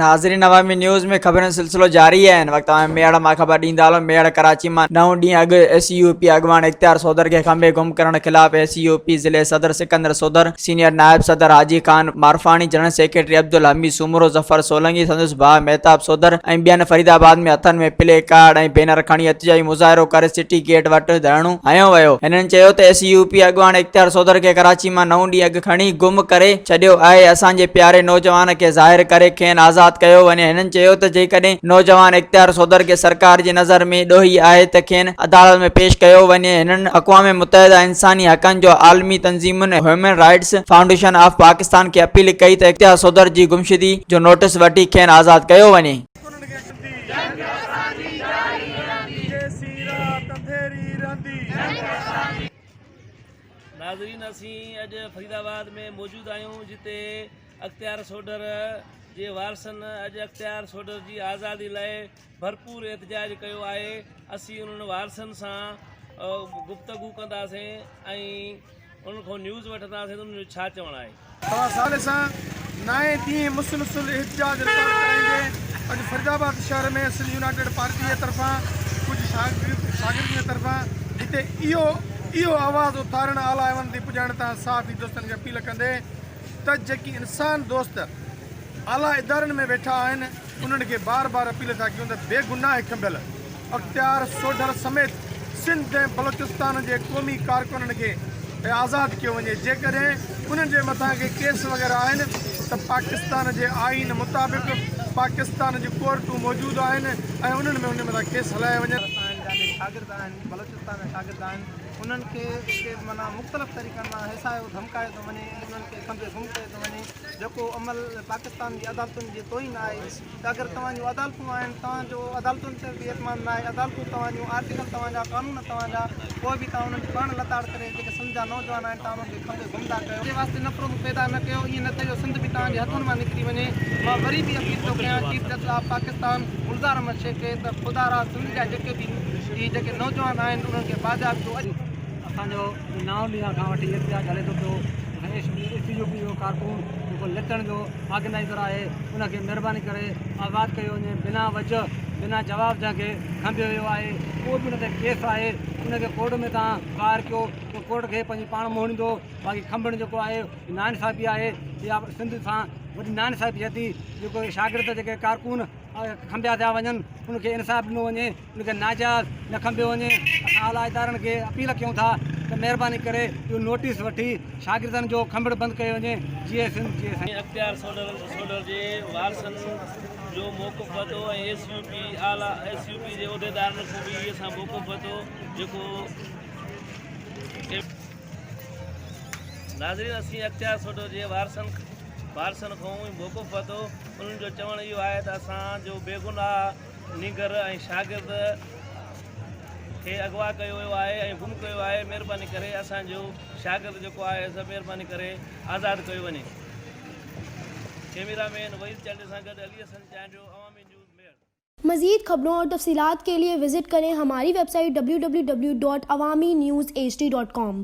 ناظرين عوامي نيوز ۾ خبرن جو سلسلو جاري آهي هن وقت اوهان ميهڙ مان خبر ڏيندا هلون ميهڙ ڪراچي مان نو ڏينهن اڳ ايس يو پي اڳواڻ اختيار سوڌر کي کنڀي گم ڪرڻ خلاف ايس يو پي ضلعي صدر سڪندر سوڌر سينيئر نائب صدر حاجي خان مارفاڻي جنرل سيڪريٽري عبدالحميد سومرو ظفر سولنگي سندس ڀاء مهتاب سوڌر ۽ ٻين فريد آباد ۾ هٿن ۾ پلي ڪارڊ ۽ بينر کڻي احتجاجي مظاهرو ڪري سٽي گيٽ وٽ ڌرڻو هنيو ويو. هنن چيو ته ايس يو پي اڳواڻ اختيار سوڌر کي ڪراچي مان نو ڏينهن اڳ کڻي گم ڪري ڇڏيو آهي، اسان جي پياري نوجوان کي ظاهر ڪري کين آزاد ڪيو وڃي. هنن چيو ته جيڪڏهن نوجوان اختيار سوڌر کي سرڪار جي نظر ۾ ڏوهي آهي ته کين عدالت ۾ پيش ڪيو وڃي. هنن اقوام متحده، انساني حقن جو عالمي تنظيمن، human rights foundation of Pakistan کي اپيل ڪئي ته اختيار سوڌر جي گمشدي جو نوٽيس وٺي کين آزاد ڪيو وڃي. ناظرين اسين اڄ فريد آباد ۾ موجود آهيون جتي اختيار سوڍر جي وارثن اڄ اختيار سوڍر جي آزادي لاء ڀرپور احتجاج ڪيو آهي اسين انهن وارثن سان گفتگو ڪنداسين ۽ انهن کان نيوز وٺنداسين ته انهن جو ڇا چوڻ آهي. سوا سال سان نائين ڏينهن مسلسل احتجاج رڪارڊ ڪرائيندي اڄ فريدآباد شهر ۾ سنڌ يونائيٽيڊ پارٽي جي طرفان ڪجهه شاگردن جي طرفان هتي اهو اهو آواز اٿارڻ اعليٰ ايوان تائين پڄائڻ تان صحافي دوستن کي اپيل ڪندي ته جيڪي انسان دوست اعليٰ ادارن ۾ ويٺا آهن انهن کي بار بار اپيل ٿا ڪيون ته بيگناهه کنڀيل اختيار سوڍر سميت سنڌ ۽ بلوچستان جي قومي ڪارڪنن کي آزاد ڪيو وڃي جيڪڏهن انهن جي مٿان ڪي ڪيس وغيره آهن ته پاڪستان جي آئين مطابق پاڪستان جون ڪورٽون موجود آهن ۽ انهن ۾ انهن مٿان ڪيس هلايا وڃن. شاگرد آهن بلوچستان جا شاگرد آهن انهن کي اتي معنيٰ مختلف طريقن مان هيسايو ڌمڪايو ٿو وڃي انهن کي کنڀي گم ڪيو ٿو وڃي جيڪو عمل پاڪستان جي عدالتن جي توهين آهي ته اگر توهان جون عدالتون آهن توهان جو عدالتن تي به اعتماد نه آهي عدالتون توهان جون آرٽيڪل توهان جا قانون توهان جا پوء به توهان انهن جي پاڻ لتاڙ ڪري جيڪي سنڌ جا نوجوان آهن توهان انهن کي کنڀي گم ٿا ڪيو جي واسطي نفرتون پيدا نه ڪيو ائين نه ٿئي جو سنڌ به توهان جي هٿن مان نڪري وڃي مان وري به اپيل ٿو ڪيان chief justice of Pakistan Gulzar Ahmed Sheikh کي ته خدا را سنڌ جا جيڪي به هي جيڪي نوجوان آهن انهن کي بازياب ڪيو اڄ اسان جو نائون ڏينهن کان وٺي احتجاج هلي ٿو پيو ايس يو پي جو ڪارڪن جيڪو لتڻ جو آرگنائيزر آهي ان کي مهرباني ڪري آزاد ڪيو وڃي بنا وجه بنا جواب جنهن کي کنڀيو ويو آهي ڪو به ان تي ڪيس آهي ان کي ڪورٽ ۾ تان ظاهر ڪيو ته ڪورٽ کي پنهنجي پاڻ موڙيندو باقي کنڀڻ جيڪو آهي ناانصافي آهي اها سنڌ سان وڏي ناانصافي ٿئي ٿي جيڪو شاگرد جيڪي ڪارڪن کنڀيا ٿيا وڃن ان کي انصاف ڏنو وڃي ان کي ناجائز نه کنڀيو وڃي اسان اعليٰ ادارن کي اپيل ڪيون ٿا ته مهرباني ڪري اهو نوٽيس وٺي شاگردن جو کنڀڙ بند ڪيو وڃي جيئي سنڌ جيئي سائين. اختيار سوڍر جي وارثن جو موقف ورتو ۽ ايس يو پي اعليٰ ايس يو پي جي عهديدارن کان به اسان موقف ورتو جيڪو ناظرين اسين اختيار سوڍر جي وارثن وارثن کان موقف ورتو انهن جو چوڻ اهو آهي ته اسان جو بيگناهه نينگر ۽ شاگرد کي اغوا ڪيو ويو آهي ۽ گم ڪيو آهي مهرباني ڪري اسان جو شاگرد جيڪو آهي سو مهرباني ڪري آزاد ڪيو وڃي. ڪئميرا مين وحيد چانڊيو سان گڏ علي حسن چانڊيو عوامي نيوز ميهڙ. مزيد خبرون اور تفصيلات کے لئے وزٽ کریں ہماری ویب سائٹ www.awamiNewsHD.com.